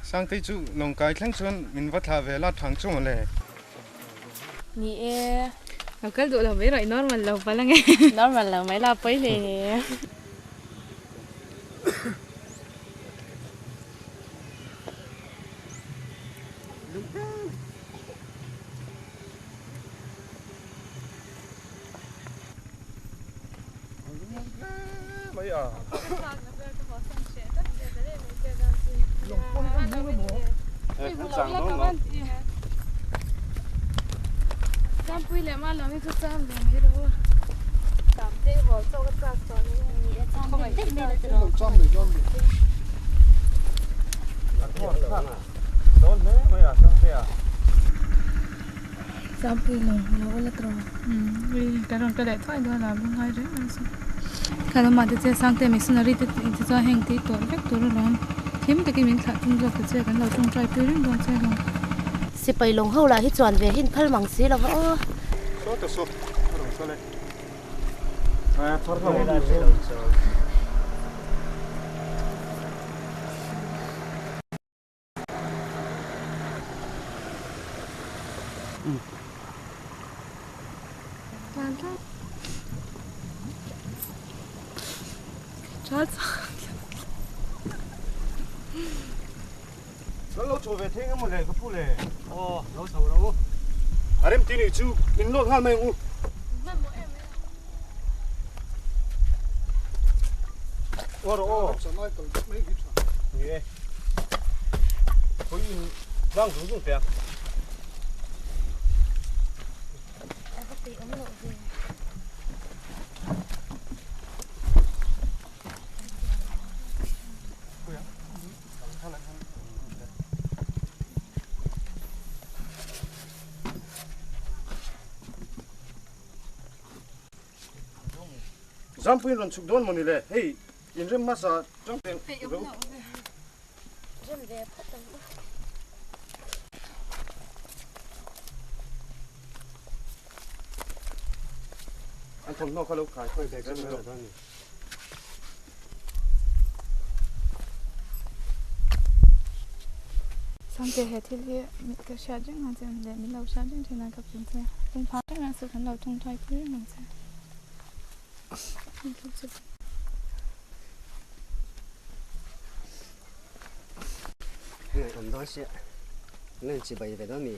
Sangtei chu lawngkai thleng chuan min va thlah ve la thang chu mawle. Ni e. Lo kal duh lo mai rawh i normal lo palh ange. Normal lo mai la pawi hle hle. Zampui lawng lo la tawh umm kan rawn ka leh thuai dawn a lung ngai reng reng chu ka lamah te che Sangte missionary te te chuan heng tih tawh vek tur alawm thim takin min thlah tum zawk ta che kan lo tawngtai pui reng dawn che alawm. Sipai lawng ho lah hi chuan ve hin phal mang si lova aw. Saw ta saw a rawn kal e. Kan lo chho ve thei emaw le ka pu le. Aw lo chho rawh u. A rem ti nih chu min lawt nghal mai ang u. Aw rawh aw. Ni e. Khawi in vang zung zung teh a. Zampuiin rawn chhuk dawn mawni le, hei inrem hmasa tang teh rawh u. Rem ve phawt ang u. An thawmhnaw kha lo khai khawi ve rem rawh. Sangte he thil hi mit ka hriat reng ang che leh min lo hriat reng thin a ka pum che pum phah reng ang chu kan lo tawngtai pui reng ang che. Nge awm dawn sia nge chibai ve dawn mi.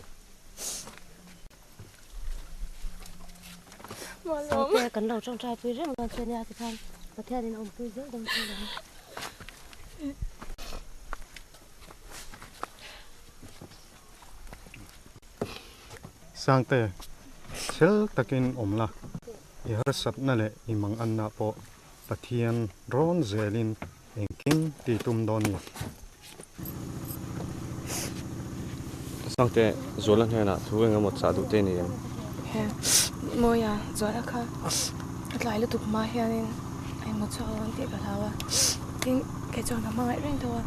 Sangte kan lo tawngtai pui reng dawn che nia tikhan Pathianin a awmpui zel dawn che lo. Sangte, chhel takin awm la, i harsatna leh i manganna pawh Pathian rawn zelin Engkim tih tum dawn ni. Sangte, Zuala hnenah thu eng emaw chah duh te ni em? He Mawia, Zuala kha a tlai lutuk hma hianin a inhmu chhuak lo ang tih ka hlau a, tin kei chuan ka hmangaih reng tho a,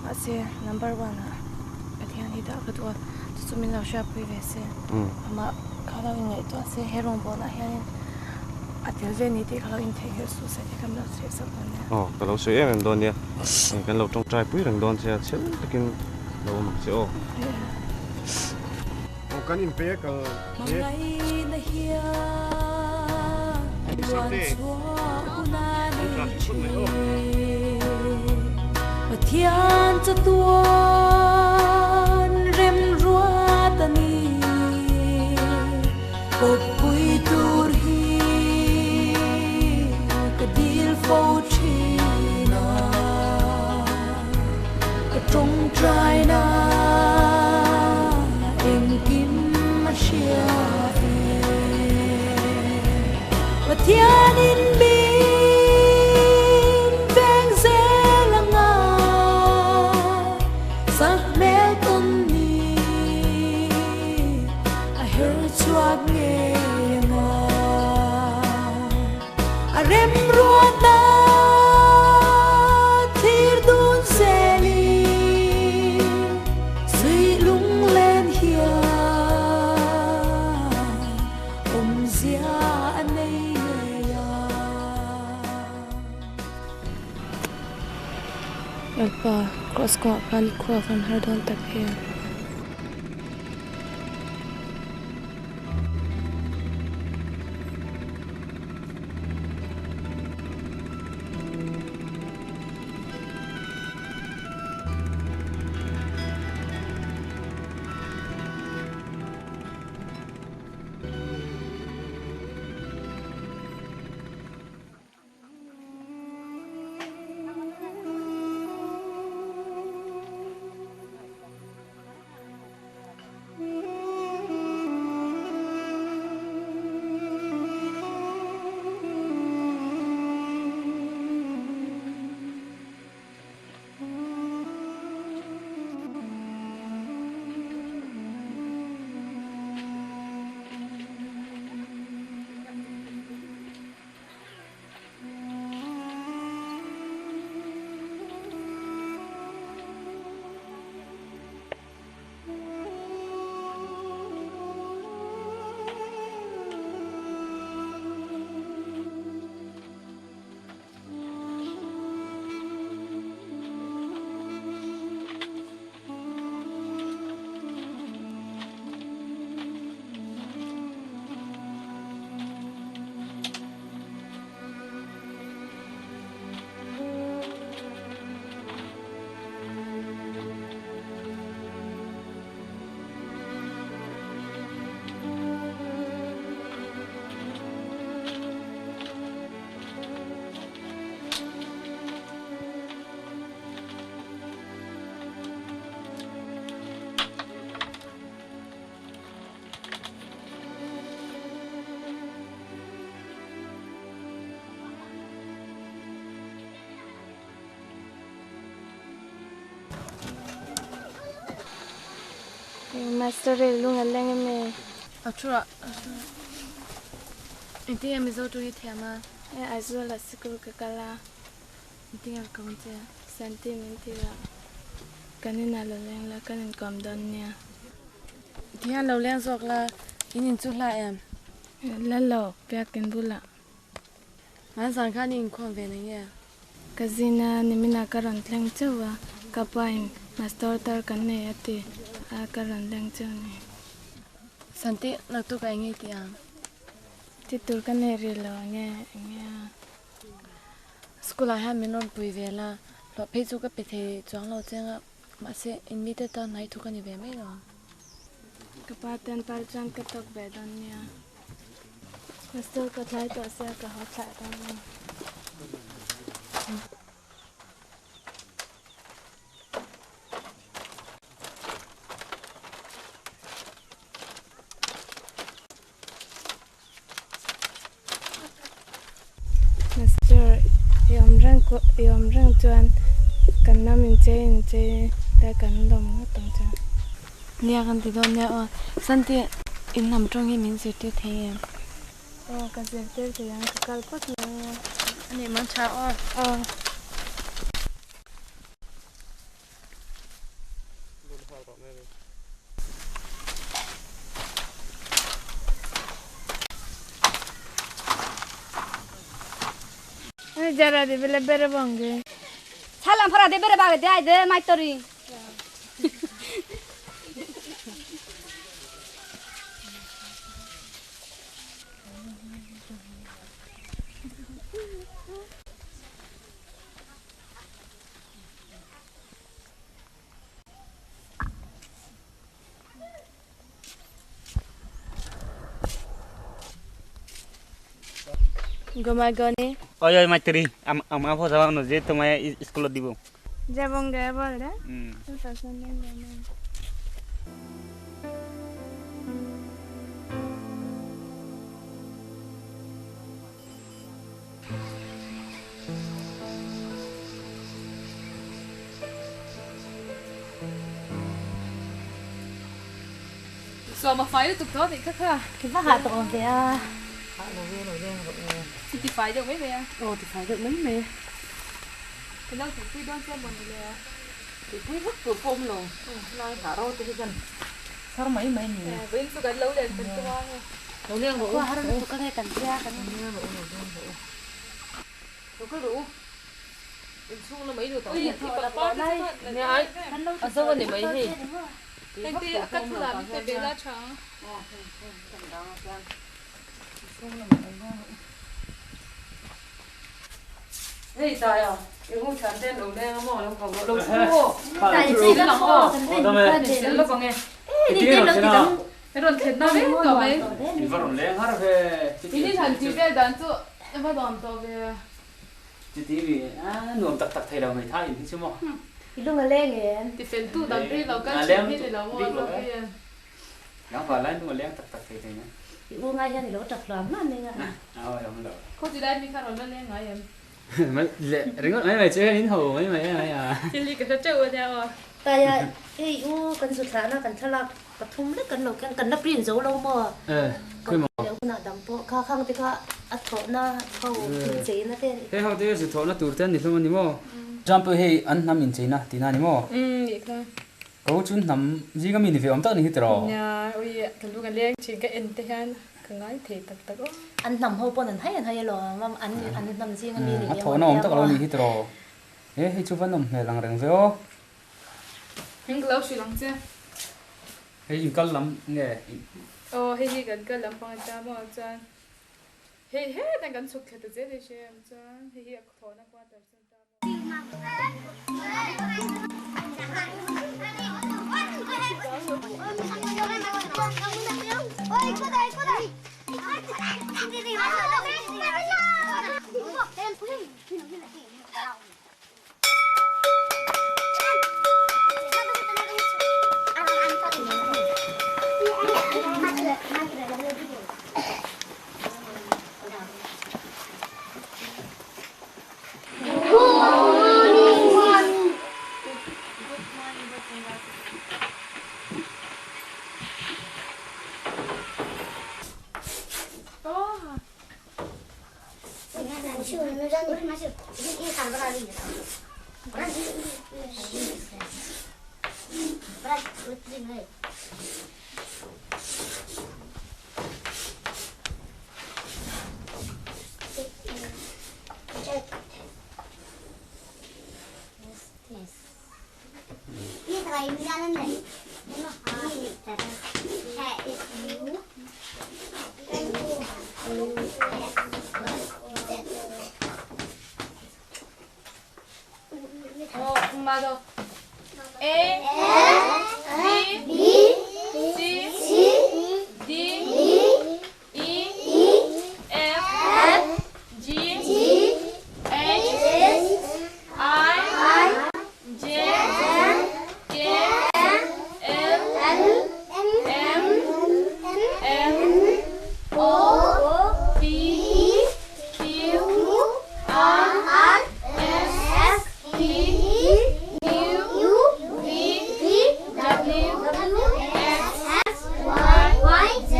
mahse number one ah Pathian hi dah ka duh a, chu chu min lo hriatpui ve se, amah kha lo inngaihtuah se he rawngbawlnah hianin A tel ve ni tih ka lo intheihnghilh suh se tih ka lo sawi sak dawn nia. Aw, ka lo sawi em em dawn nia. Eng kan lo tawngtai pui reng dawn che a, chhel takin lo awm ang che aw. Aw, kan inpe a kal hle. Sangte, an tla thei phut mai aw. Pathian chatuan remruat a ni. Kawppui tur hi ka dil fo thin a, ka tawngtaina engkim a hria e. Pathianin min veng zel anga sakhmel tawn ni. A her chhuak ngei anga a remruatna thlir dun zelin. Lalpa, Kraws kawngah khan i khua van har dawn tak em? Master e lung a leng em e. A thu ah engtin nge Mizo tawng hi thiam a? E Aizawl ah sikul ka kal a. Engtin nge ka kawm che? Santi min ti a. Kan inah lo leng la, kan inkawm dawn nia. Ti hian lo leng zawk la, in in chu hla em? La lo, biakin bulah. Ngan zan khan i inkhawm ve na nge? Ka zina niminah ka rawn thleng chauh a, ka pain Master tar kan nei a ti a, ka rawn leng chauh ni. Santi, naktuk a eng nge tih ang? Ti tur ka nei rih lo enge enge a. School ah hian min rawn pui ve la, hlawh phei chu ka pe thei chuang lo cheng a, mahse in mite tan hnai thu ka ni ve mai lo ang. Ka pa ten pal chuan ka tawk ve dawn nia. Pastor ka thlai tawh sia ka haw thlah dawn a ni. Master, i awm reng i awm reng chuan kan hnam inchei inchei te kan lawm ngawt ang che. Nia kan ti dawn nia aw. Santi, in hnam tawng hi min zirtir thei em? Aw, ka zirtir thei ang, ka kal phawt mai ang e. A nih mang tha aw. Aw. Jara di bele bere bonge. Salam fara de bere bage de ai de maitori. Gomagoni. Oi oi Maitri, আমার ভোজানো যে তোমায় স্কুলত দিব। যাবঙ্গে বল রে। So ma fai lutuk tawh tih kha kha. Ki va ha tawh awm ve a. Ha lo ve lo leng rawh e. Ti ti fai deuh mai mai a. Aw ti fai deuh mai mai. Ka lo tihpui dawn chiah maw ni le a. Tihpui vak tur pawh awm lo. Lai ha ro te hi chuan thar mai mai ni. Vawiin chu kan lo len kan tum a nge. Lo leng rawh u. Khua har lutuk a nge kan tia kan. Lo leng rawh u lo leng rawh u. Lo kal rawh u. Inchhung lamah i lut ang i pangpar te chu kha nia ai a zo a ni mai hei Engti a ka thu lah min pe ve la tha ang. Hei tai a i u thian te an lo leng a maw lo ko lo thu aw chi la lang aw sel lawk ang e i rawn thlen na vek tawh mai I va rawn leng har ve i ni han tih vel dan chu i va nuam tawh ve. Chuti mi a nuam tak tak thei lo mai tha in hi chu maw. I lung a leng em? Ti fel tu dang te hi lo kal thin hi ni lo maw zawk hi em? Nang vah lai lung a leng tak tak thei thei na. I u ngai hian i lo tap hluam hluam mai nga. A awi awm lo. Khaw ti lai mi kha rawn la leng ngai em? Mai le ringawt mai mai chu hian in ho mai mai mai a. Thil hi ka hre teuh a nia aw. Taia hei u kan zu thlahna kan thlalak pathum lek kan lo keng kan la print zo lo maw? E khawi maw? Leh hunah dang pawh kha khang te kha a thawhna ho incheina te a ni. Hei ho te zu thawhna tur te an ni hlawm a ni maw? Example hei an hnam incheina tihna a ni maw? Umm nih kha. Ko chu hnam zinga mi ni ve awm tak a ni hi tiraw? Nia ui ka lu ka leng thin ka en te hian ka ngai thei tak tak aw. An hnam ho pawn an hai an hai alawm an an hnam zinga mi ni A ve awm thawhna ang awm tia tak alo maw? ni hi tiraw? E hei chu va nawm hmel ang reng ve aw. Heng ka lo hrilh ang che. Hei inkal lam nge? Aw hei hi kan kal lam pang ata maw chuan hei hetah kan chhuk thla ta zel i hre em chuan hei hi a thawhna quarter chu an ta maw. A B C D E F G H I J K L M N O P Q R S T U V W X Y Z.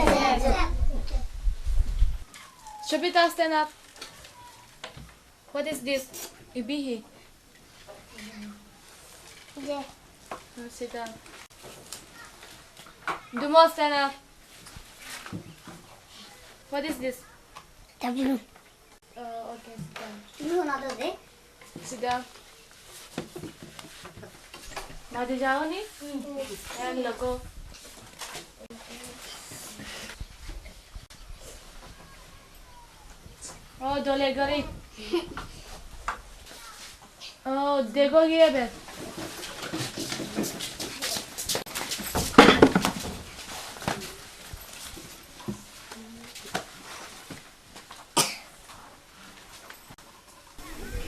Shabita, stand up. What is this? Ibihi. Yeah. Sit down. Dumo, stand up. What is this? W. Oh, okay, sit down. You Sit down. Madi jao ni? And logo. Oh, dole gari. Oh, dego giye be.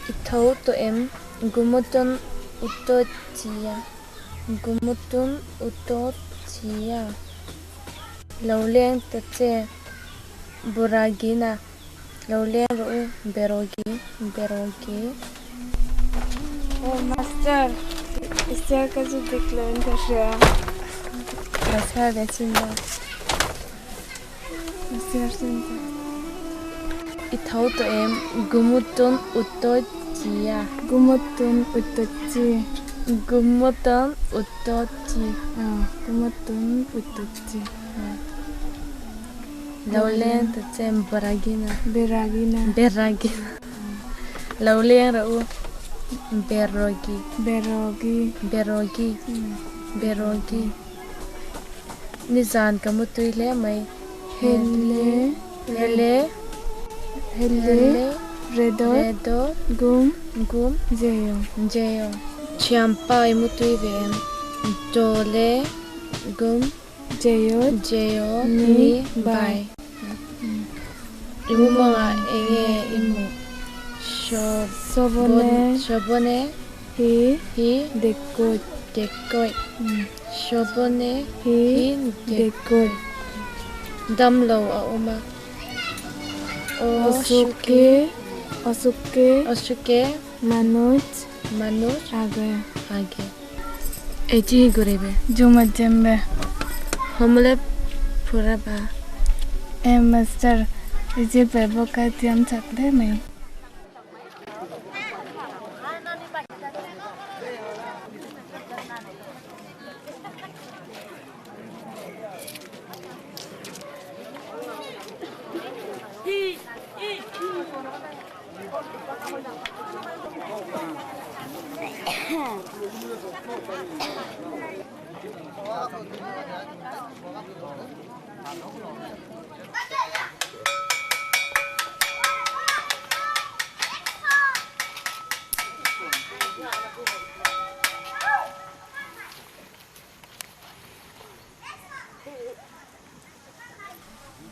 I tho tawh em? Gumuton Utochia Gumuton Utochia Lo leng ta che Buragina Lo leng rawh u Berogi Berogi. Aw master, i chhiar ka zu dik lo in ka hria. Ka chhiar ve chin lo. Ka chhiar chin ta. I tho tawh em? Gumuton Utochia. Gumuton Utochi. Gumuton Utochi. Aw, Gumuton Utochi. Lo leng ta che Baragina. Beragina. Beragina. Lo leng rawh u. Berogi. Berogi. Berogi. Berogi. Nizan ka mutui hle mai. Hele. Hele. Hele. Redo. Redo. Gum. Gum. Jeyo. Jeyo. Thiampa i mutui ve em. Dole. Gum. Jeyo. Jeyo. Ni. Ni. Bai. Bai. I mumangah eng nge i hmuh? Sobone. Sobone. Hi. Hi. Dekut. Dekut. Sobone. Hi. Dekut. Damlo a awm a. Osuke. Osuke. Osuke. Manoj. Manoj. Age. Age. Echi hi gurebe. Juma jembe. Homle phuraba. E master. Ije bebo ka tiam chakle mai.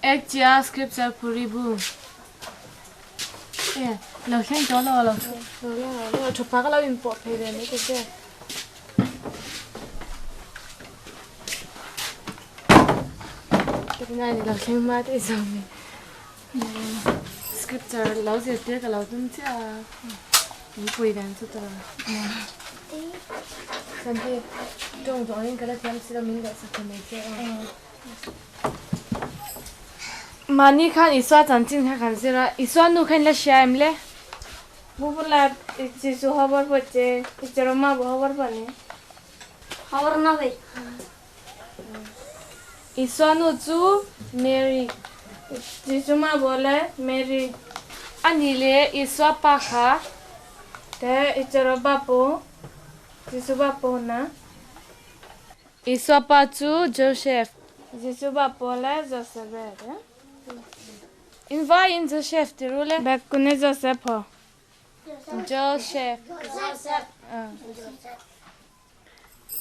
Ekchia scripture puri bu. E, lo thleng tawh lo lo lo lo thu pa ka lo in pawh phei ve mai ta che. Ka nai ni lo thleng ma te zawm i. Scripture lo zir tir ka lo tum chiah a. In pui dan chu ta. Santi, tawng tawng in ka la thiam si lo min leh sak ta mai che a. Mahni khan Isua chanchin kha kan zir a, Isua nu kha in la hria em le? Bubula Jisu hobar poche, Ichero ma bo hobar pani. Hobar na ve. Isua nu chu Mary. Jisu ma bo le Mary. A ni le Isua pa kha. Te Ichero bapu, Jisu bapu na. Isua pa chu Joseph. Jisu bapu le Joseph e. In vaiin Joseph ti ru le. Bek kune Joseph ho. Joseph.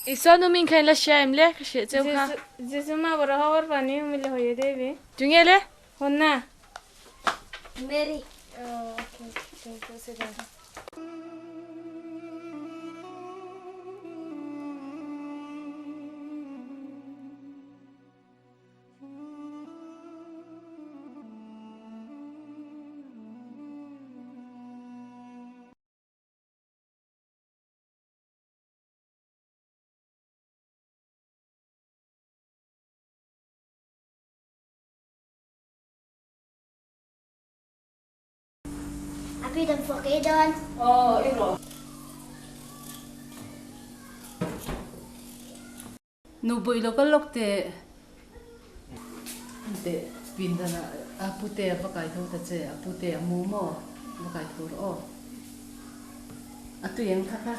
Isua nu min kha in la hria em le? Ka hrilh cheu kha. Jisu ma boro hobar pani mile hoye devi. Tunge le? Honna. Mary. Oh, okay. Thank you, sit down. Api dam fo ke don. Oh, i rawh. Nu bui lo kal lawk teh. Teh pindan ah a pute a va kai tho ta che, a pute a mu maw va kai tho rawh aw. A tui ang kha kha.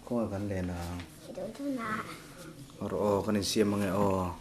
Khawngaih kan len a. Rawh aw kan insiam ange aw.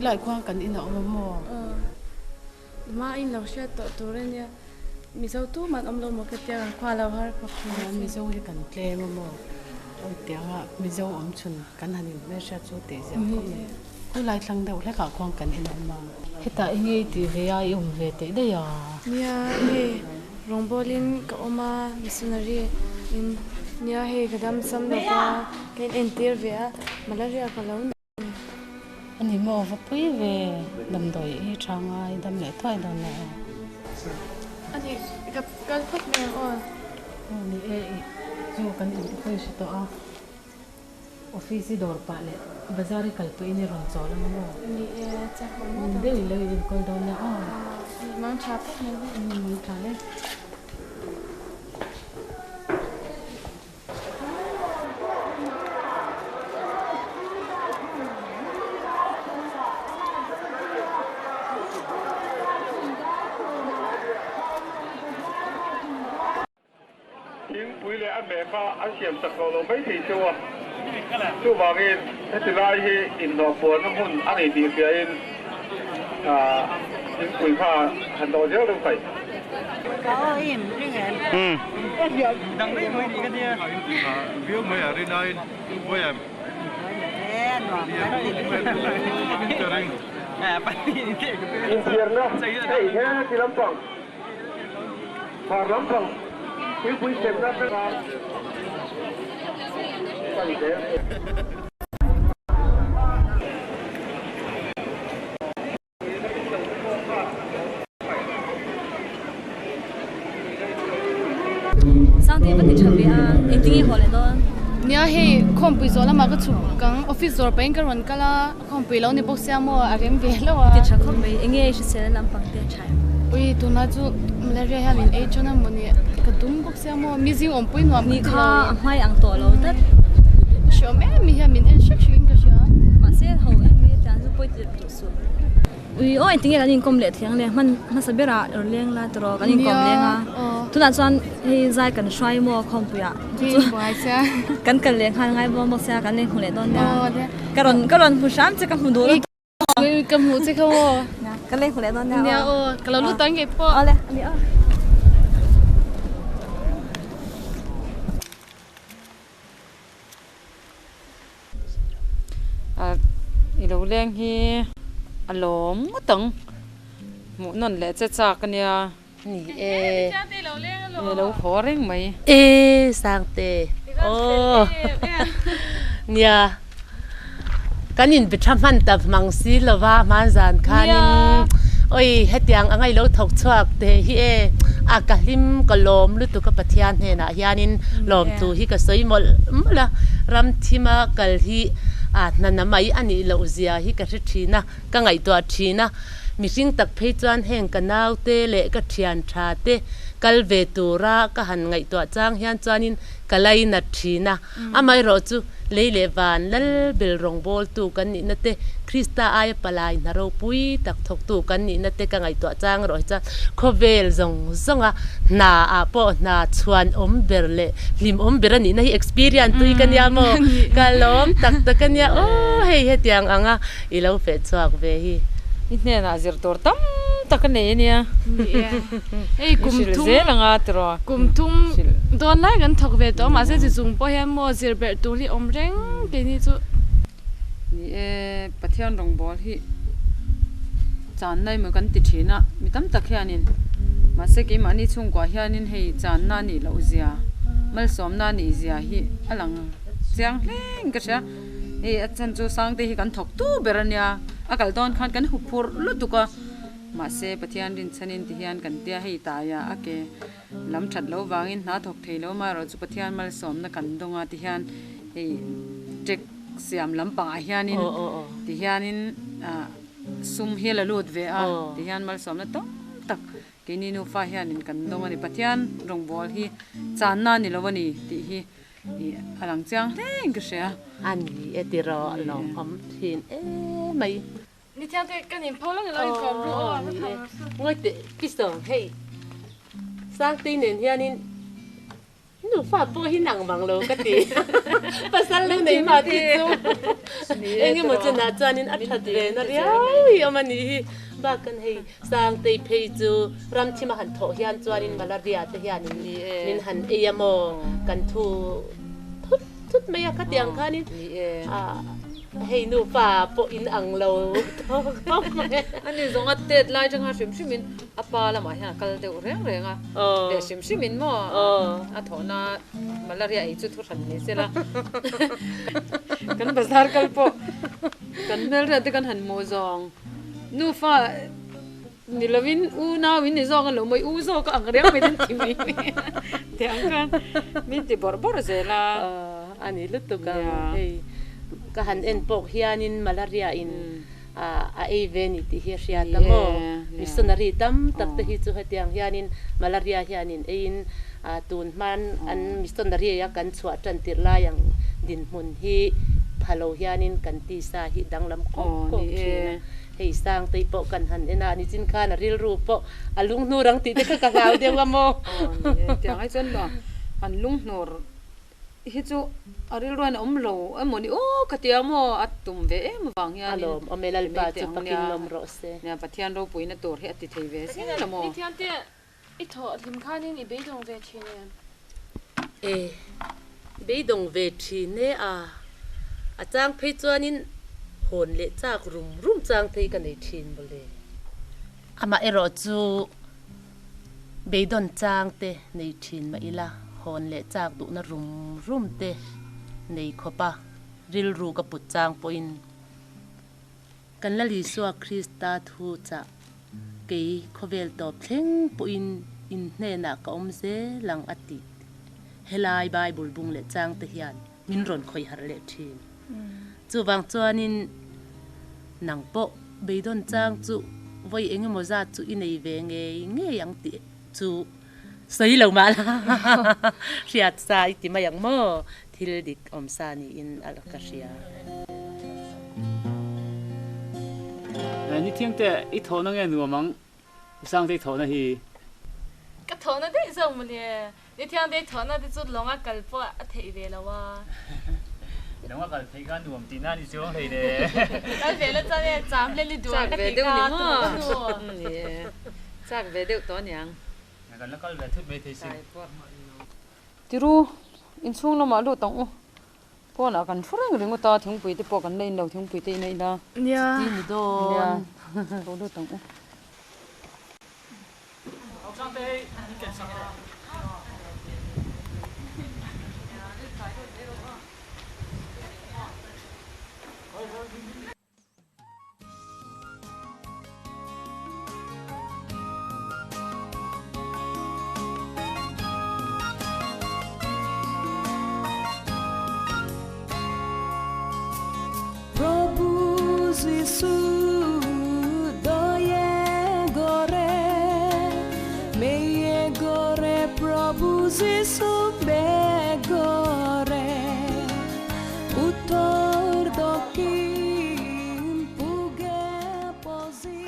Lai khuang kan in a awm maw? Ma in lo hriat tawh tur a nia. Mizo tu man awm lo maw ka tia kan khua lo har khawp thin. Mizo hi kan tlem a maw? Awi tianga Mizo awm chhun kan han in hmelhriat chu teh ziah khawp mai. Khu lai thlang deuh hlekah khuang kan in awm a. Hetah i ngei tih ve a i awm ve teh daih a. Nia hei rawngbawlin ka awm a missionary in nia hei ka dam sam lo va ka in entir ve a malaria ka lo nei. Ani maw va pui ve damdawi i tha ngai dam leh thuai dawn le aw. Ani ka kal phawt mai ang aw. Aw ni e i chu kan in pawh i hre tawh a office i dawr pah leh bazar i kal pawhin i rawn chawl ang maw. Ni e chak awm ngawt ang. Deuh i lo in enkawl dawn nia aw. Mang tha phawt mai le. Mang tha le. Thingpui leh a meh kha an siam sak tawh lo mai thei cheu a, chuvangin heti lai hi inhnawhpuanna hmun a ni tih hriain thingpui kha han dawh zel deuh kai. Inchhirna hei he ti lampang hmar lampang tuipui semna pan zel. Sangte va ti tha ve a, engtin nge haw leh dawn? Nia hei khawmpui zawh lamah ka chhuk ang, office zawr pahin ka rawn kal a, khawmpui lo ni bawk sia maw a rem ve hlauh a. Ti tha khawp mai, enge hrisel lampang te a tha em? Ui tunah chu malaria hian min ei tan a mawni, ka dum bawk sia maw, mi zing awmpui nuam ka ti lo. Ni kha a hmai ang tawh lo tlat. Hreawm em mi hian min en hrek hrek in ka hria. Mahse ho em mi. pawi ti duh suh. Ui aw engtin nge kan inkawm leh thei ang le hman hmasa berah rawn leng la tawh kan inkawm leng a tunah chuan hei zai kan hruai maw khawmpuiah chu kan kal leh nghal ngai bawk bawk sia kan inhmu leh dawn nia ka rawn ka rawn hmu hram che ka hmu duh lutuk. Ka hmuh che kha maw? Ka leng hmu leh dawn nia aw. Nia aw, ka lo lut ang ngei pawh. Awle, ani aw. I lo leng hi a lawm ngawt ang. Hmuh nawn leh che chak a nia. Ni e. I lo haw reng mai. E Sangte aw nia kan inbe tha hman ta hmang si lova hmanzan khanin oi hetiang anga i lo thawk chhuak te hi e a ka hlim ka lawm lutuk a Pathian hnenah hianin lawmthu hi ka sawi mawlh mawlh a ram thima kal hi a hnana mai a nih loh zia hi ka hre thin a ka ngaihtuah thin a mihring tak phei chuan heng ka naute leh ka thian tha te kal ve tura ka han ngaihtuah chang hian chuanin ka lainat thin a. Amaherawh chu, lei leh van lal bel rawngbawltu kan nihna te, Krista aia palai hna ropui tak thawktu kan nihna te ka ngaihtuah chang erawh hi chuan khawvel zawng zawnga hna ah pawh hna chhuan awm ber leh hlim awm ber a nihna hi experience tui ka nia maw? Ka lawm tak tak a nia aw hei hetiang anga i lo feh chhuak ve hi. I hnenah zir tur tam tak a nei a nia. Ni e. Hei kum thum zel anga tiraw. Kum thum dawn lai kan thawk ve tawh a mahse chi chung pawh hian maw zir berh tur hi awm reng keini chu. Ni e, Pathian rawngbâwl hi channa emaw kan ti thin a, mi tam tak hianin mahse keimahni chhungkuah hianin hei channa a nih loh zia, malsawmna a nih zia hi a lang chiang hleng ka hria. Hei a chhan chu Sangte hi kan thawk tu ber a nia, a kal dawn khan kan huphurh lutuk a, mahse Pathian rinchhanin ti hian kan tia hei taia a ke lam that lo vangin hna thawk thei lo amaherawh chu Pathian malsawmna kan dawng a ti hian hei tek siam lampangah hianin ti hianin ah sum hi a la lut ve a ti hian malsawmna tam tak keini nufa hianin kan dawng a ni Pathian rawngbâwl hi channa a ni lo a ni tih hi Ih a lang chiang hleng ka hria. A ni e tiraw a lawmawm thin em mai. Ni thiang te kan inpho lo ni lo inkawm ru aw a tha Ngawi teh Pisawm hei Sangtei nen hianin nufa pawh hi nang mang lo ka ti pasal lo nei hma khi chu engemaw chenah chuanin a that ve na riau hi awm a nih hi bakah hei Sangtei phei chu ramthim a han thawh hian chuanin malaria te hianin min han ei a maw kan thu thut thut mai a khatiang khanin hei nufa pawh in ang lo tawk tawk mai. Ani zawng a tet lai atanga hrim hrimin a pa lamah hian a kal deuh reng reng a, leh hrim hrimin maw a thawhna malaria ei chu thu hran ni sela kan bazar kal pawh kan hmelhriat te kan han hmuh zawng. Nufa ni lovin u nau in ni zawk a lo mawi u zawk a ang reng mai ten ti mai tih ang khan min ti bawrh bawrh zel a. A ni lutuk ang hei ka han en pawk hianin malaria in a ei ve ni tih hi a hriat a maw missionary tam tak te hi chu hetiang hianin malaria hianin eiin tun hman an missionary a kan chhuah tan tirh lai ang dinhmun hi pha lo hianin kan tisa hi danglam kawk kawk thin a, hei Sangtei pawh kan han en a, nichin khan a rilru pawh a lunghnur ang tih te kha ka hlau deuh a maw? Aw ni e, tiang ai chuan an lunghnur hi chu a rilru hian a awm lo emaw ni aw ka tia maw a tum ve em avang hianin A lawm awm e Lalpa chu pakin lawm rawh se. Nia Pathian ropuina tur hi a ti thei ve zel a maw? Ni thiante I thawh hlim khanin i beidawng ve thin em? E, beidawng ve thin e a. A chang phei chuanin hawn leh chak rum rum chang phei ka nei thin mawle. Amah erawh chu beidawn chang te nei thin mah ila, hawn leh chak duhna rum rum te nei khawp a, rilru ka put chang pawhin Kan Lal Isua Krista thu chah kei khawvel tawp thleng pawhin in hnenah ka awm zel ang a ti. Helai Bible bung leh chang te hian min rawn khawih harh leh thin. Chuvang chuanin nang pawh beidawn chang chu vawi engemaw zat chu i nei ve ngei ngei ang tih chu sawi lo mah la hriat sa i ti mai ang maw? Thil dik awm sa niin a ka hria. Ni thiangte i thawhna nge nuam ang i Sangtei thawhna hi? Ka thawhna daih zawk mawle. Ni thiangtei thawhna te chu lawnga kal pawh a theih ve lo a. Lawnga kal theih kha nuam tihna a ni chuang hlei le. Kal ve la chuan e cham hle ni duh ang ka tih kha tawh ka nu. Ni e, chak ve deuh tawh aniang. Kan la kal ve thut mai thei sin. Tiru, inchhung lamah lut ang u. Pawnah kan thu reng ringawt a, thingpui te pawh kan la in lo, thingpui te in a in a. Nia. Chuti ni dawn. Nia, lo lut ang u. Prabhu Jisu doye gore meye gore Prabhu Jisu me gore Uttor Dakshin Puge Paschim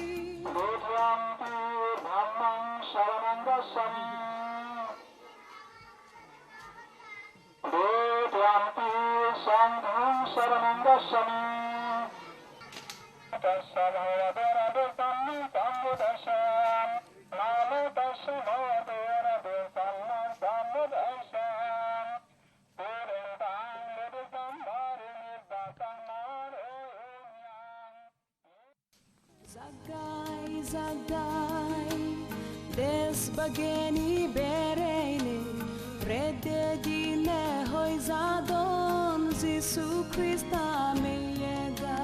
Zagai zagai des bageni bereine rede dine hoi zadon Jisu Christa meyega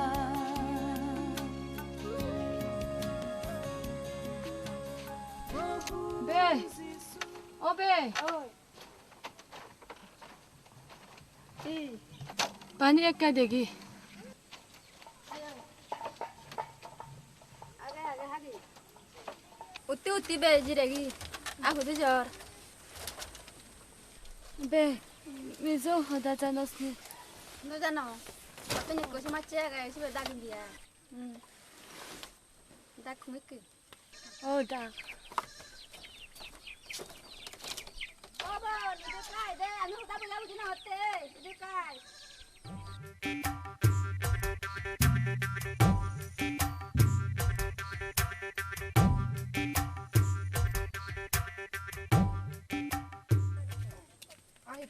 Be O be Pani ekka degi. Utti utti be jiregi. Aku tu jor. Be mizo hoda janos ni. No jano. Tene ko sima che ga si be dagin dia. Dak kumik. Oh dak. Baba, nu kai de, anu da bu ya bu jina hotte. Nu kai.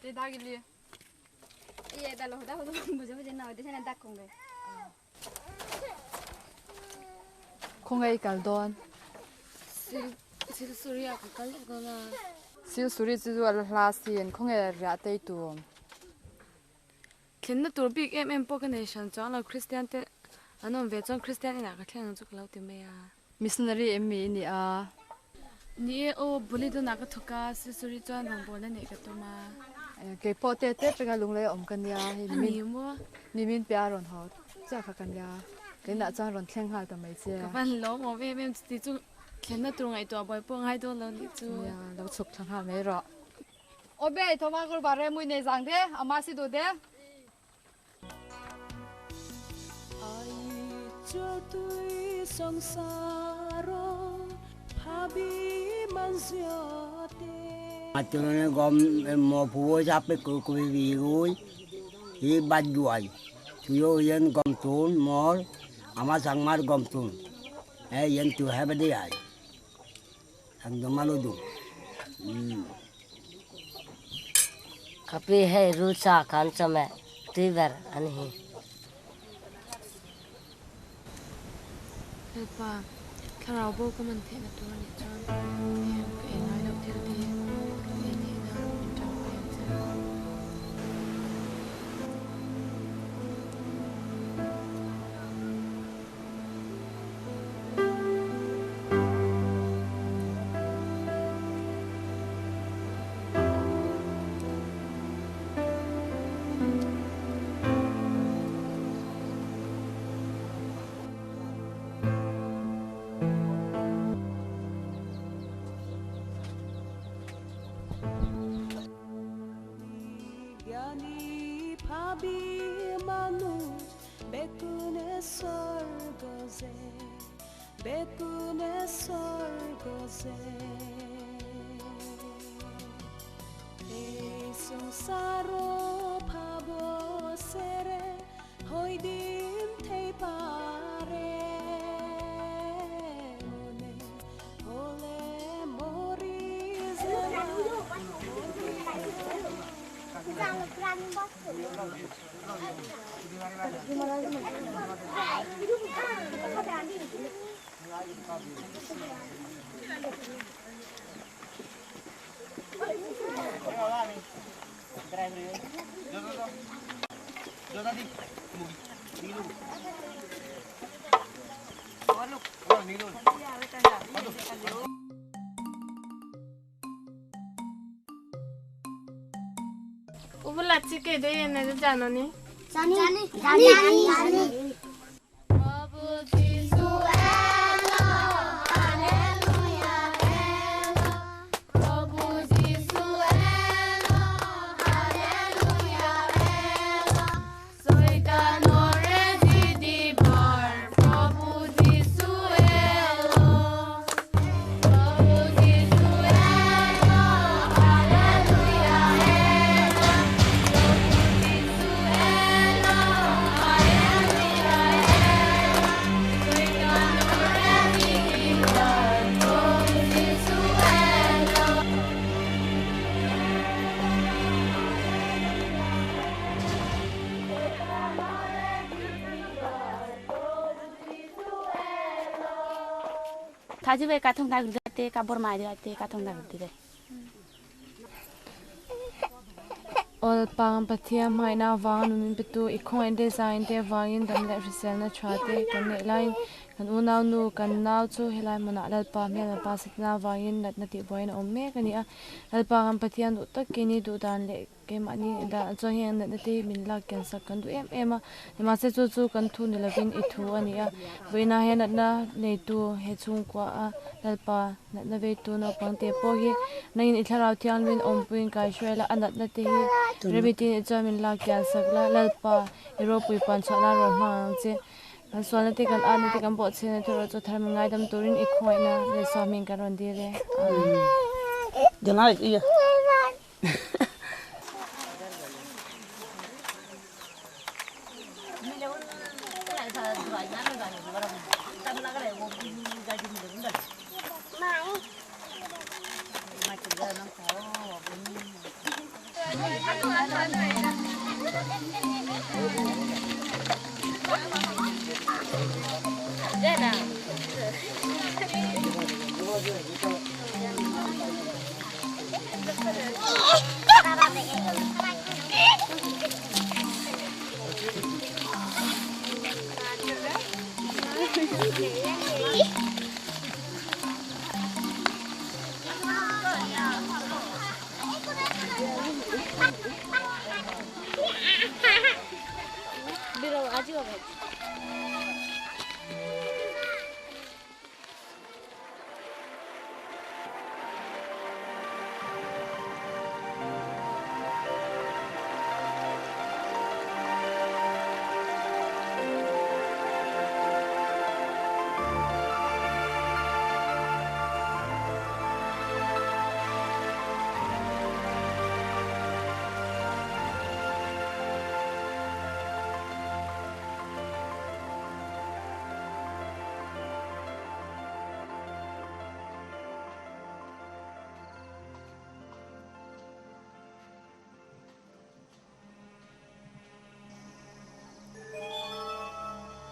Te dagili. Iye da lo da ho buje buje na de na dak kongge. Kongai kal don. Sil sil suri a kal gona. Sil suri chu al hla sin kongai ria te tu. Thlen na tur bik em em pawh ka nei hran chuang lo Christian te an awm ve chuan Christian inah ka thleng ang chu ka lo ti mai a. Missionary em mi ni a. Ni e aw buli dunah ka thawk a sil suri chuan rawngbawlna neih ka tum a. Kei pawh te te peka lunglei awm ka nia hei ni maw nimin piah a rawn haw chiah kha ka nia keinah chuan rawn thleng nghal ta mai che ka van lawm awm em em chuti chu thlenna tur ngaihtuah buai pawh ngai dawn lo nih chu nia lo chhuk thla nghal mai rawh aw be thawma kur bare mui nei zang te ama si duh te Ai tui সংসার ভাবি মানসিয়তে Aturone gom mo puo sape ku ku vi gui i bad juai tuyo yen gom tun mor ama sangmar gom tun e yen tu habe de ai ang domalo du kapi hei rusa kan chame tuiber ani hi Helpa thlarau bo ka man theihna tur anih chuan heng ka ei ngai loh thil te ka ei theihna min tangpui ang che. জ্ঞানী ভাবি মানুষ বেকুনে স্বর্গ যে বেকুনে স্বৰ্গ যে এই সংসাৰ ভাব চেৰে হৈ দিন থেই পাৰে মনে হলে মৰি জানো নি? জানি জানি জানি। থাজিবে কাথং দাগতে কাপড় মারি আতে কাথং দাগতে Ol pang pathia hmaina wang numin petu i khong design te wangin dam le hrisel na tha te kan nei lain kan unau nu kan nau chu helai muna lalpa hmel pa satna wangin nat na ti boin awm mek ani a lalpa kan pathian duh tak kini duh dan leh keimahni dan chuan hian natna te min lak kian sak kan duh em em a nimahse chu chu kan thu ni lovin i thu ani a vawiinah hian natna nei tu he chhungkua a lalpa natna vei tu naupang te pawh hi nangin i thlarau thiang min awmpuiin kaihruai la a natna te hi remitin i chuan min lak kian sak la lalpa i ropui pan chhuah nan rawn hmang ang che kan sualna te kan atna te kan bawhchhiatna te erawh chu thar min ngaidam turin i khawngaihna leh suahmin kan rawn dil e.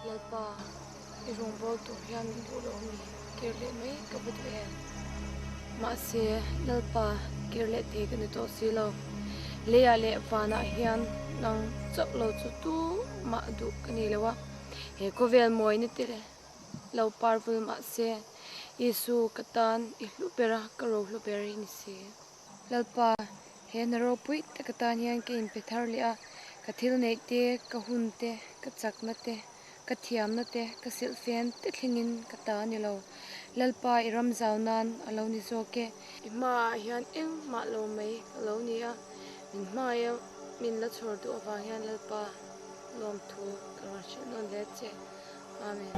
Lalpa, i rawngbâwl tur hian min duh lo ami? Kir leh mai ka va duh em? Mahse, Lalpa, kir leh thei ka ni tawh si lo. Leiah leh vanah hian nang chauh lo chu tu mah duh ka nei lo a. He khawvel mawina te lo par vul mahse, Isu ka tan i hlu ber a, ka ro hlu ber i ni si. Lalpa, he hna ropui tak atan hian ka inpe thar leh a, ka thil neih te, ka hun te, ka chakna te, ka thiamna te, ka silhfen te thlengin ka ta a ni lo. Lalpa, i ram zau nan a lo ni zawk e. I hmaah hian engmah lo mai ka lo ni a, min hmaia min la chhawr duh avang hian Lalpa lawmthu ka rawn hrilh nawn hle che. Amen.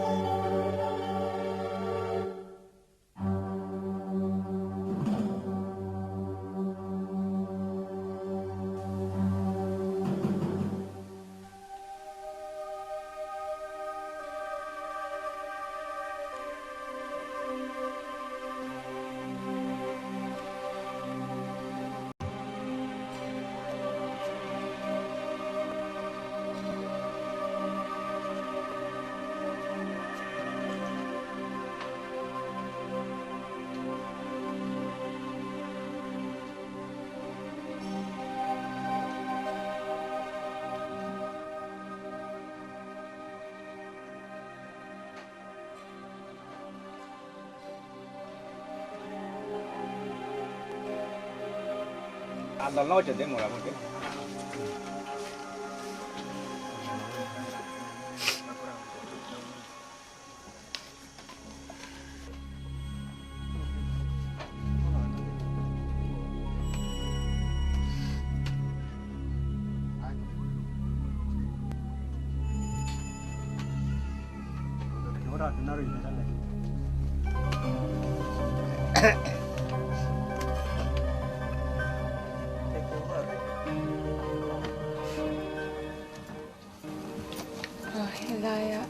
Helaia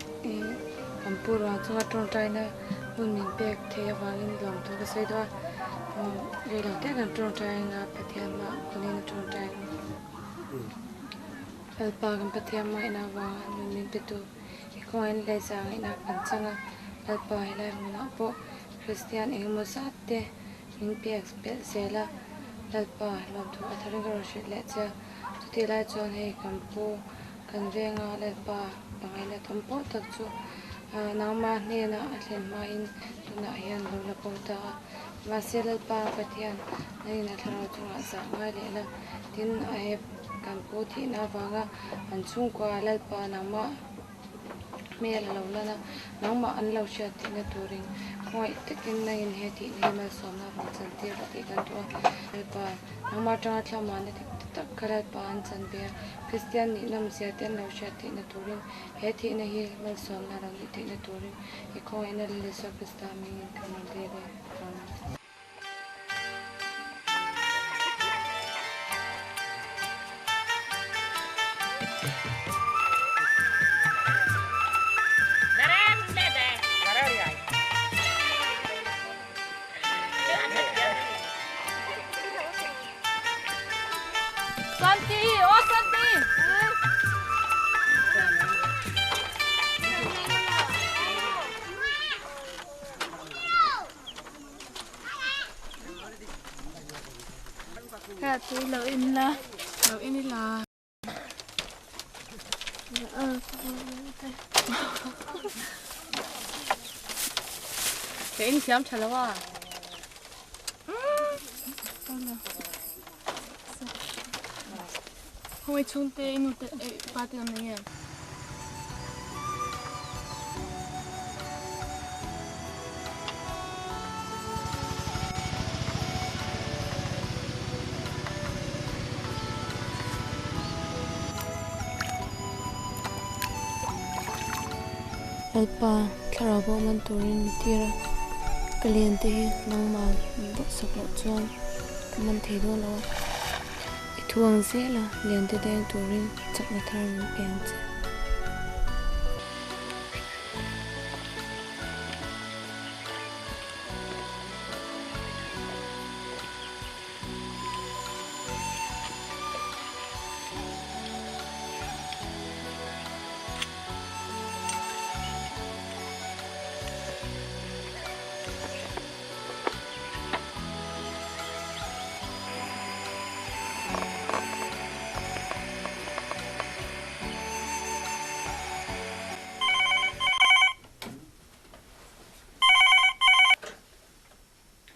kan pu ruang chunga tawngtaina hun min pek theih avangin lawmthu ka sawi duh a, reilo te kan tawngtai anga Pathian mah kunin a tawngtai ang. Lalpa kan Pathian mahina avanga nun min pe tu i kawngin leh zangina kan chang a, Lalpa helai hmunah pawh Kristian engemaw zat te min pek belh zel a, Lalpa lawmthu a tharin ka rawn hrilh leh che a, chutih lai chuan hei kan pu kan venga Lalpa pangaina tam pawh tak chu nangmah hnenah a thlen hmain tunah hian lo la bo ta a, mahse Lalpa Pathian nangin a thlarau chungah zah ngai leh la, tin a hep kan pu thihna avanga an chhungkua Lalpa nangmah hmel a lo lan a, nangmah an lo hriat theihna turin khawngaih takin nangin he thihna hi malsawmna rawn chantir rawh tih kan duh a. Lalpa, nangmah atanga thlamahna dik tak kha Lalpa an chan ve a, Kristian nih nawmzia te an lo hriat theihna turin he thihna hi malsawmna rawn nih theihna turin i khawngaihna Lal Isua Krista hmingin kan rawn dil e. Amen. Santi! Aw Santi! Ka tui lo in la. Lo in ila. Ka in thiam tha lo a. Hawai chhungte i nu te pa te an nei em? Lalpa, thlarau bo man turin mi tir a, ka lian te hi nangmah min bawhsak loh chuan ka man thei dawn lo a. I thu ang zel a, lian te deng turin chakna thar min pe ang che.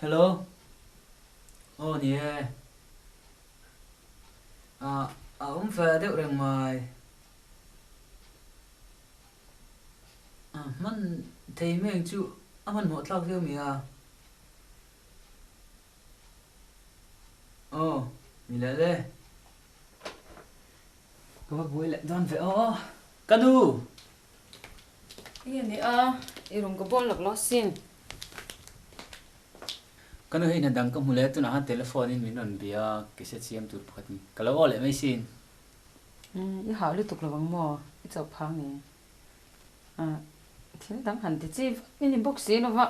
Hello. Aw ni e. Ah, a awm ve deuh reng mai. A hman thei meng chu a hmanhmawh tlak viau mai a. Aw, ni leh le. Ka va buai leh dawn ve aw. Ka nu! Enge ni a, i rawn ka bawl lak lo sin. Ka nu hei hna dang ka hmu leh tunah khan telephone in min rawn bia a, ke se chiam tur pakhat in ka lo aw leh mai sin. I hah lutuk lo ang maw? I chauh phang ni. Thil dang han ti chi vak i ni bawk si lo va,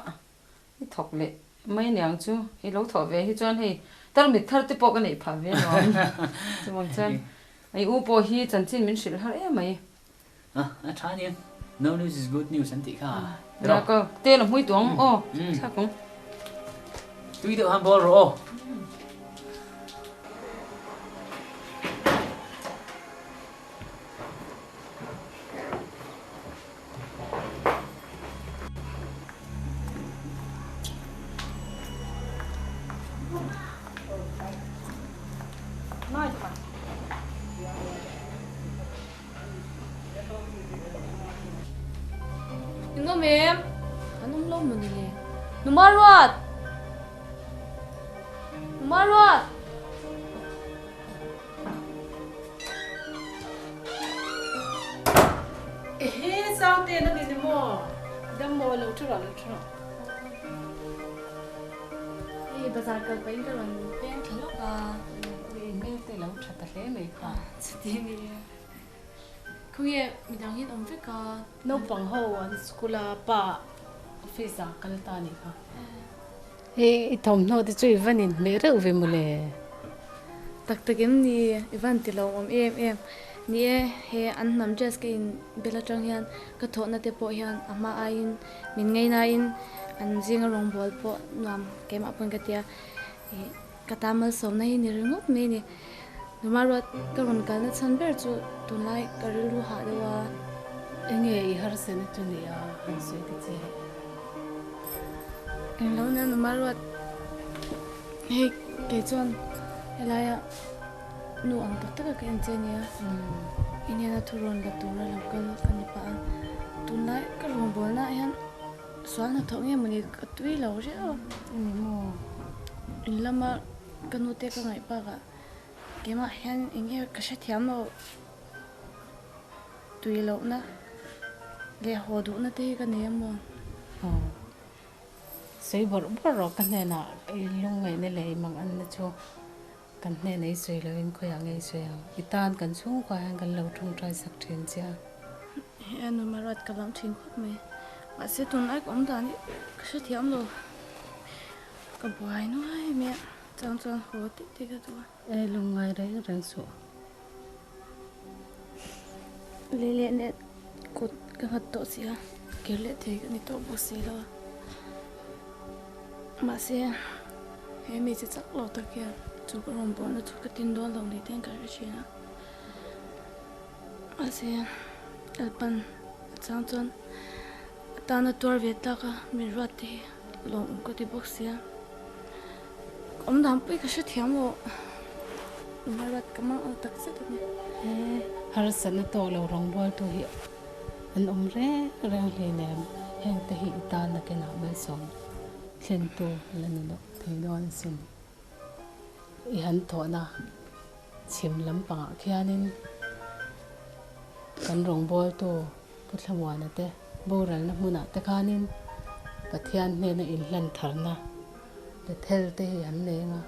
i thawk leh mai niang chu. I lo thawh ve hi chuan hei tarmit thar te pawh ka neih phah ve lo ang. Chuvang chuan i u pawh hi chanchin min hrilh har em mai. A, a tha ania. No news is good news an tih kha. Nia ka tel a hmui tuang aw, thlak ang. Tui deuh han bawl rawh aw. em? An awm lo mawni le. Numaruat! Numaruat! Ehe, Sangte na ni maw? Dam maw lo thu rawh lo thu rawh. Hei bazar kal pahin ka rawn peng thla lawk a. Ui email te lo tha ta hle mai kha. Chuti a ni e. Khawnge midang hian awm vek a. Naupang ho an school a pa office ah kal ta a nih kha. Hei i thawmhnaw te chu i van inhmeh reuh ve mawle. Tak tak em ni, i van ti lo awm em em. Ni e, he an hnam dress ka in bel atang hian ka thawhna te pawh hian a hma aiin min ngainain an zinga rawngbâwl pawh nuam keimah pawn ka tia. Ih ka ta malsawmna hi ni ringawt mai a ni. Numaruat ka rawn kalna chhan ber chu tunlai ka rilru hah deuh a. Enge i harsatna chu ni a han sawi ta che. Englo nia Numaruat hei kei chuan helaia nu ang tak taka ka en che nia. I hnena thu rawn la tura lo kal ka ni pah a. Tunlai ka rawngbawlna ah hian sual hnathawh nge mawni ka tui lo riau a. Ni maw? In lama ka nute ka ngaih bakah keimah hian eng nge ka hrethiam lo tui lohna leh haw duhna te hi ka nei a maw? Aw, sawi bawrh bawrh rawh ka hnenah i lungngaihna leh i manganna chu kan hnenah i sawi loin khawiah nge i sawi ang? I tan kan chhungkua hian kan lo tawngtai sak thin che a. He a nunma ruat ka lam thin khawp mai. Mahse tunlai ka awm dan hi ka hrethiam lo. Ka buai nuai mai a, chang chuan haw tih tih ka duh a. E lungngai reng reng suh. Lei leh net kut ka nghat tawh si a, kir leh thei ka ni tawh bawk si lo a. Mahse he hmeichhe chak lo tak hian chu ka rawn bawhna chu ka tin dawn lo ni te hian ka hre thin a. Mahse Lalpan a chang chuan a tana tuar ve tlak a min ruat te hi lawmawm ka ti bawk sia. Ka awm dan pawh hi ka hrethiam lo a ruat ka mang ang tak zet a ni. He harsatna tawk lo rawngbawltu hi an awm reng reng hleinem heng te hi i tan nakinah malsawm thlentu la ni loh thei dawn asin. I han thawhna chhim lampangah khianin kan rawngbawltu Pu Thlamuana te boralna hmunah te khanin Pathian hnena inhlan tharna Bethel te hi an nei anga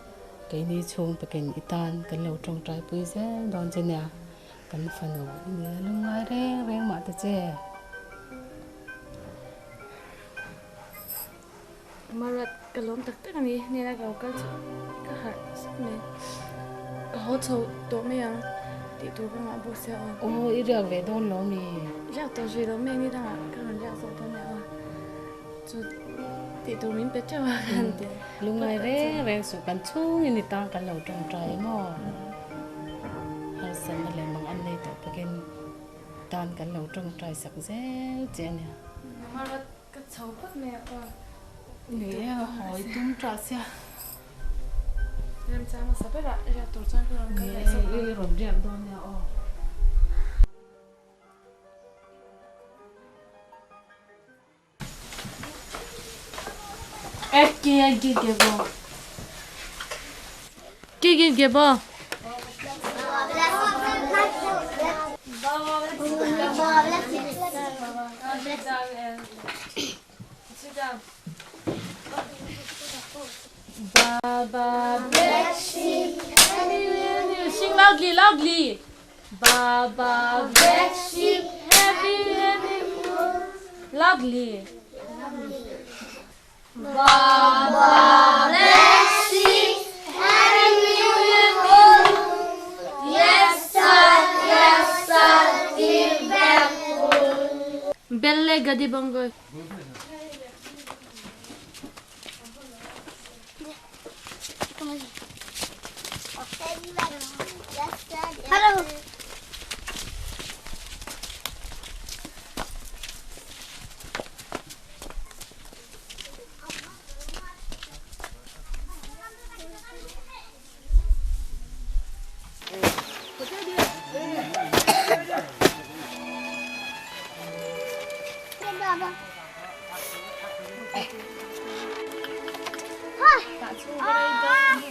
keini chhung pekin i tan kan lo tawngtai pui zel dawn che nia kan fanu i nia lungngai reng reng mah ta che. Marat ka lawm tak tak a ni hnena ka lo kal chu ka harh sap mai ka haw chho tawh mai ang tih tur ka ngah bawk sia aw. Aw i riak ve dawn lo mi? Riak tawh zui lo mai ni dangah ka rawn riak zawk dawn nia aw chu tih tur min pe teuh a ka han ti. Lungngai reng reng suh kan chhungin i tang kan lo tawngtai maw? Harsatna leh mang an nei tawh pakin tan kan lo tawngtai sak zel che a nia. Marat Ka chho phawt mai a aw. Ni e, hawi tum tah sia. Remchang hmasa berah riak tur chuan ka rawn kal leh zawk a. Ni e, i rawn riak dawn nia aw. E ki e gi ge bo. Ki gi ge bo. Baba black sheep, happy sing loudly, loudly. Baba black sheep, happy happy loudly. Baba black sheep, happy Yes sir, yes sir, give back Belle gadi bongo. Hello. Tah chhung ka rei dawn ni.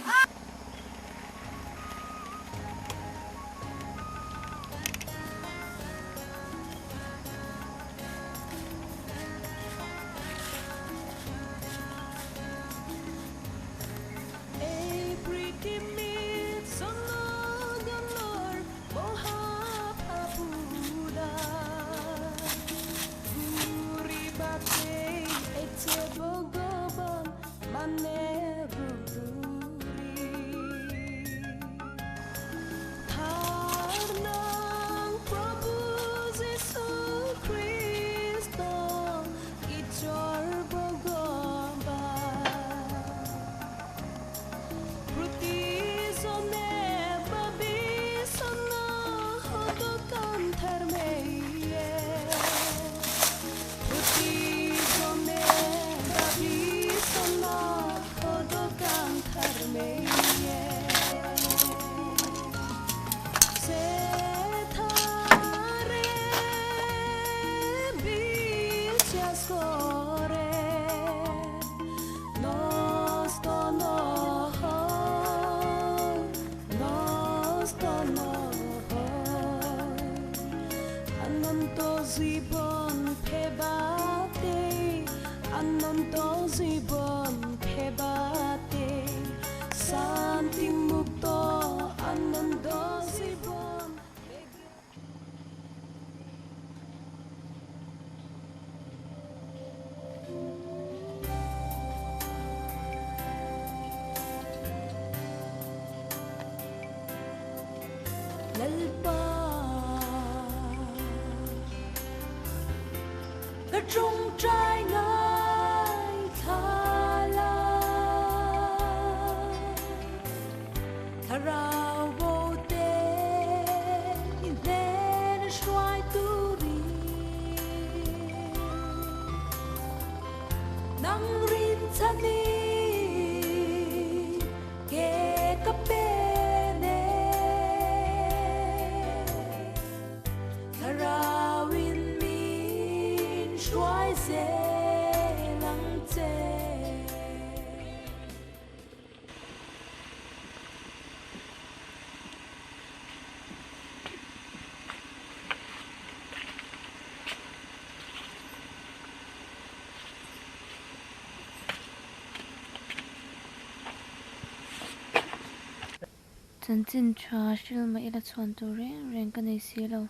Chanchin tha hril mah ila chhuan tur reng reng ka nei si lo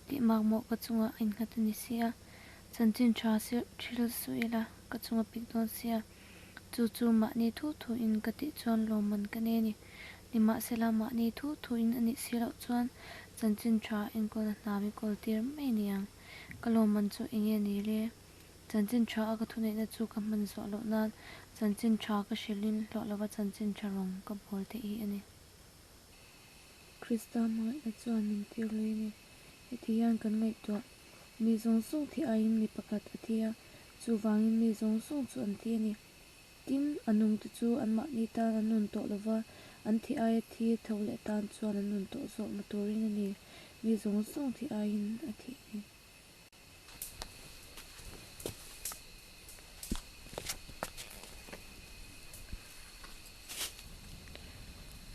tih makmawh ka chungah a innghat a ni si a, chanchin tha hril suh ila ka chunga pik dawn si a, chu chu mahni thu thu in ka tih chuan lawmman ka nei a ni. Nimahsela mahni thu thu in a nih si loh chuan chanchin tha enkawlna hna mi kawl tir mai ni ang. Ka lawmman chu eng nge ni le? Chanchin tha a ka thuneihna chu ka hman zawh loh nan chanchin tha ka hrilhin hlawh lova chanchin tha rawng ka bawl theih hi a ni. Krista hmangaihna chuan min tir lui a ni. Heti hian kan ngaihtuah, Mi zawng zawng thi aiin mi pakhat a thi a, chuvangin mi zawng zawng chu an thi a ni. Tin, a nungte chu anmahni tan an nun tawh lova, an thi aia thi tho leh tan chuan an nun tawh zawkna turin a ni. Mi zawng zawng thi aiin a thih a ni.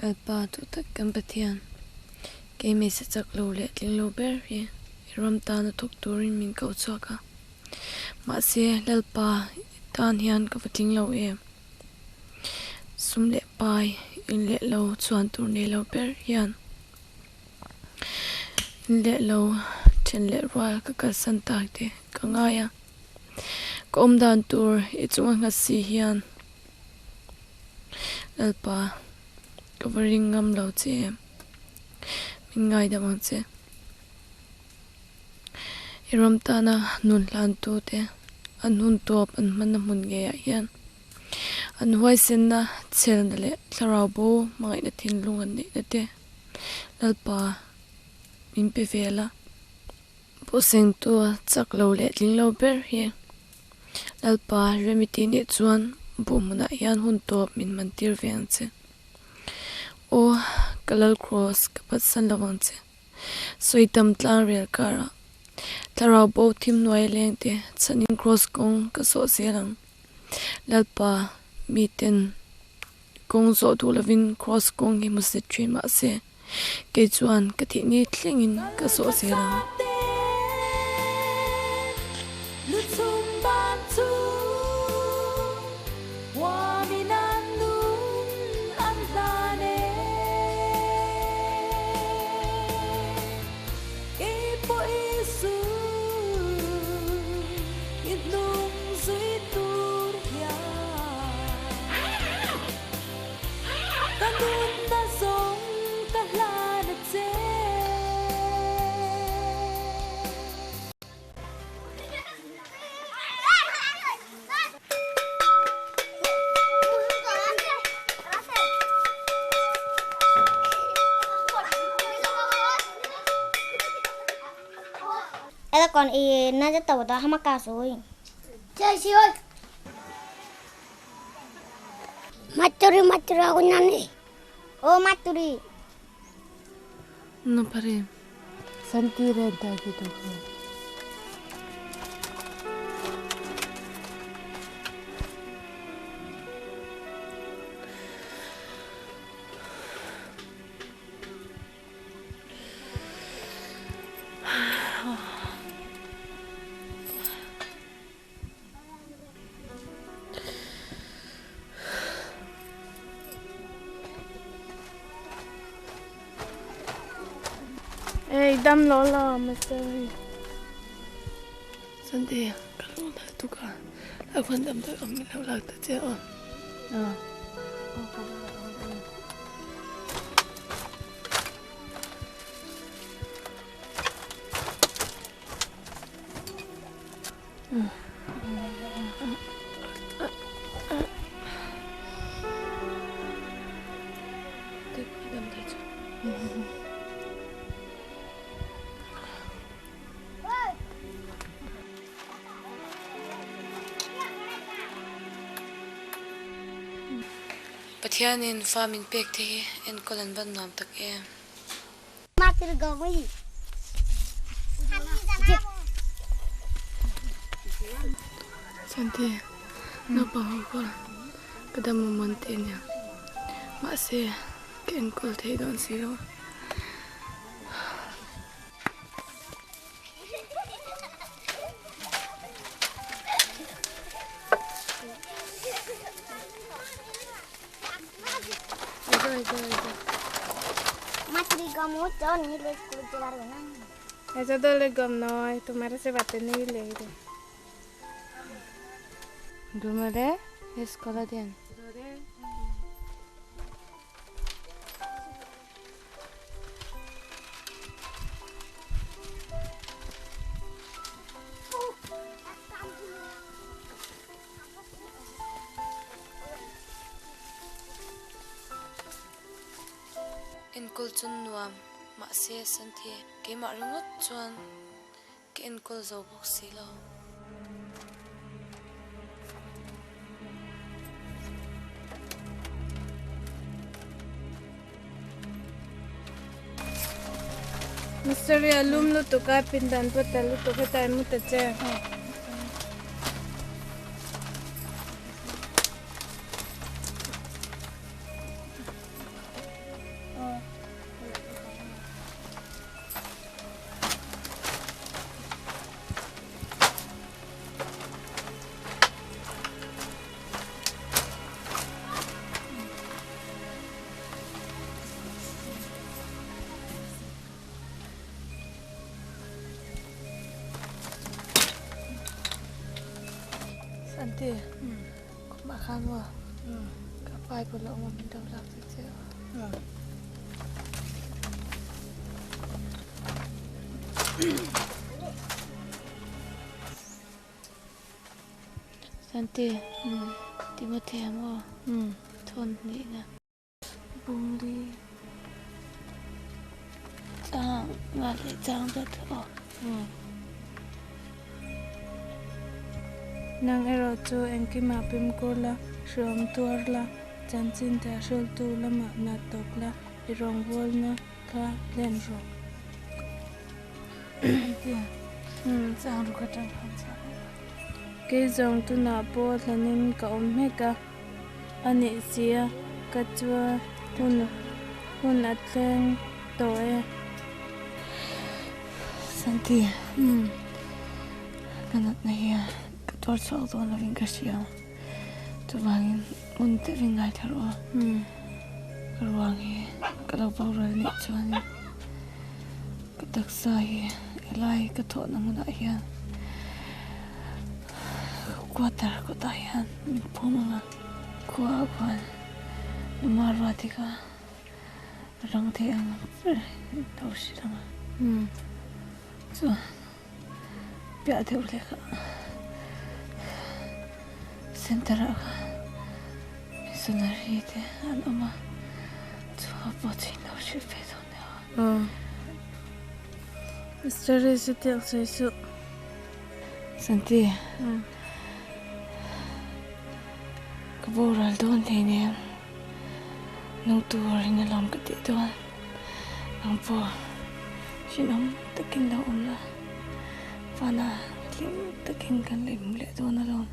Lalpa duh tak kan Pathian, kei hmeichhe chak lo leh tling lo ber hi i ram tana thawk turin min koh chhuak a. Mahse, Lalpa i tan hian ka va tling lo em? Sum leh pai in leh lo chuan tur nei lo ber hian in leh lo then leh rual ka kalsan tak te ka ngai a. Ka awm dan tur i chunga nghat si hian Lalpa ka va ring ngam lo che em? Min ngaidam ang che. I ram tana nun hlantu te an hun tawp an hmanna hmun ngeiah hian an huaisenna chhelna leh thlarau bo hmangaihna thinlung an neihna te Lalpa min pe vel a. Pawhsengtu chak lo leh tling lo ber hi Lalpa Remiti nih chuan buh hmunah hian hun tawp min man tir ve ang che. Aw, ka Lal Kraws ka phatsan lo ang che. Sawi tam tlang rel karah thlarau bo thim hnuai leng te chhanin Kraws kawng ka sawh zel ang. Lalpa miten. kawng zawh duh lovin kraws kawng hi hmusit thin mahse kei chuan ka thih ni thlengin ka zawh zel ang. Ela còn y nó sẽ tàu đó hama cả rồi. Chơi xí ơi. Maturi maturi aku nani. Oh maturi. No pare. Santi red da ki to. Ei, dam lo lo master. Santi, ka lo na tu ka. La kwan dam ta am lo la ta che o. Ah. Te kwan dam ta chu. Pathianin fa min pek te hi enkawl an van nuam tak em. Maturi gawai. Santi, naupang ho khaw ka dam awm te nia. Mahse, ka enkawl thei dawn si lo. Maturi gamu cho ni le school चला रहे ना. ऐसा तो ले गम ना है तुम्हारे से बातें नहीं ले रहे. Dumare escola den. Enkol chun nuam mahse santhi keimah ringawt chuan ka enkawl zo bawk si lo. Master ya lum lu to ka pindan po talu to ka tai mu ta che. Santi, kuma khan wa ka pai lo ma min do lak che che. Santi, Timothy mo thon ni na. Bung li chang nga le chang da tho. Nang ero chu engkima pimko la hriam tuar la chanchin tha hril tu lama na tok la i rawng bawl na kha len rawh. Chang ru ka tang phang cha. Kei zawng tuna pawh hlanin ka awm hmek a, ani sia ka chua hun hun a thleng tawh e. Santi, ka natna hi ka tuar chhuak dawn lovin ka hria. Chuvangin hmun deuhin ngaithla rawh a, ka ruang hi ka lo boral nih chuanin ka taksa hi helai ka thawhna hmunah hian quarter kawtah hian min phum ang a, khua ah khuan numa ruat hi kha rang thei ang ber in lo hrilh ang a, chuan piah deuh leh kha center ah khan missionary te an awm a, chungah pawh chu in lo hrilh ve dawn nia. Missionary chu tiang sawi suh. Santi, ka boral dawn hleinem, nung turin alawm ka tih dawn, nang pawh hrinawm takin lo awm la, vana hlim takin kan la inhmu leh dawn alawm,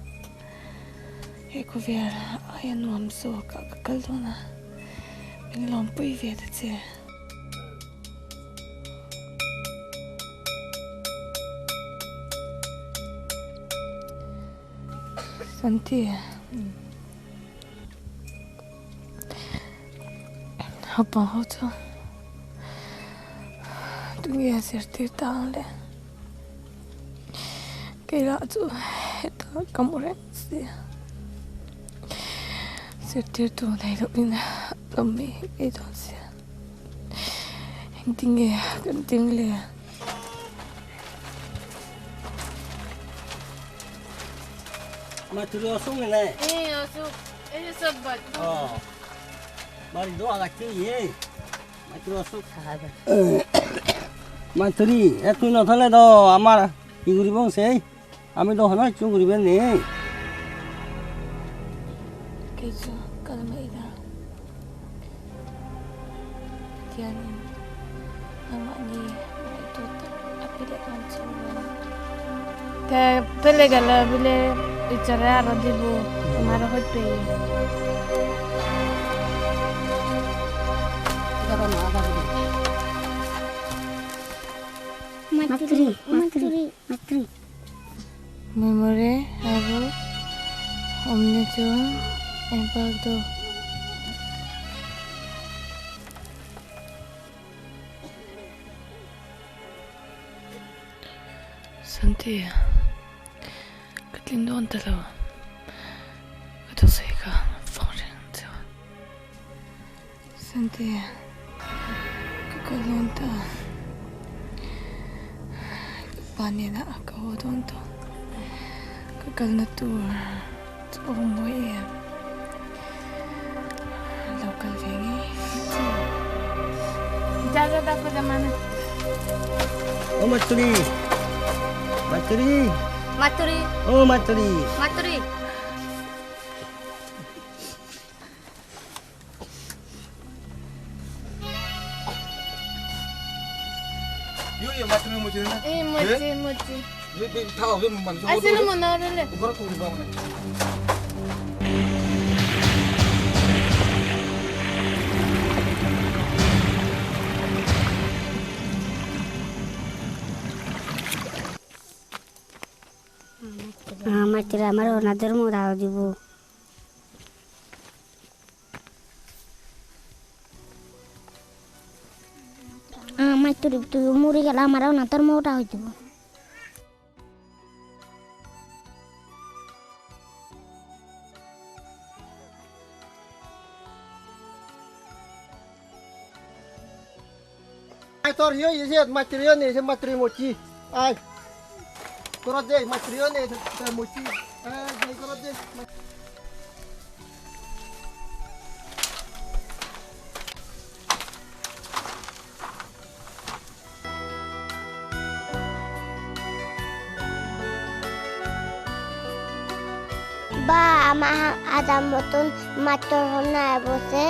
he khawvel aia nuam zawkah ka kal dawn a, min lawmpui ve ta che. Santi Hapa ho chu tunge a zirtir ta ang le kei lah chu hetah ka hmu reng si a zirtirtu nei loh in awm mai mai dawn sia. Engtinge kan ding le? Maturi তুই নথলে তো আমার কি করিব সেই আমি তো হনাই চু করিবেন নি Kei chu kal mai ila Pathianin nangmahni ngaihtuah tak a pe leh dawn chu a ni. Te pele gele bile ichore aro dibo তোমার হইতে পেয়ে। Matri, matri, matri. Memore aro omne chu empaldo. Santi, ka tlin dawn ta lo. Ka thusawi kha fawng reng ang che u. Santi, ka kal dawn ta. Ka pa nena ka haw dawn tawh. Ka kalna tur chu a awm mawi em? Lo kal ve ngei chu. Ijaza dako jamana. O Matri, Matri, Matri, O Matri. Matri. Eh, mochi, mochi. Asilo monorule. Matri আমার ওনাদের মোড়াও দিব। আমার তুই তুই মরে গেলে আমার ওনাদের মোড়া হয়ে দিব। Ai tor hiyo yesi matri ne se matri mochi. Ai. Korot de matri ne se mochi. Ai korot de. বা আমার আদার মতন মাতর না বসে।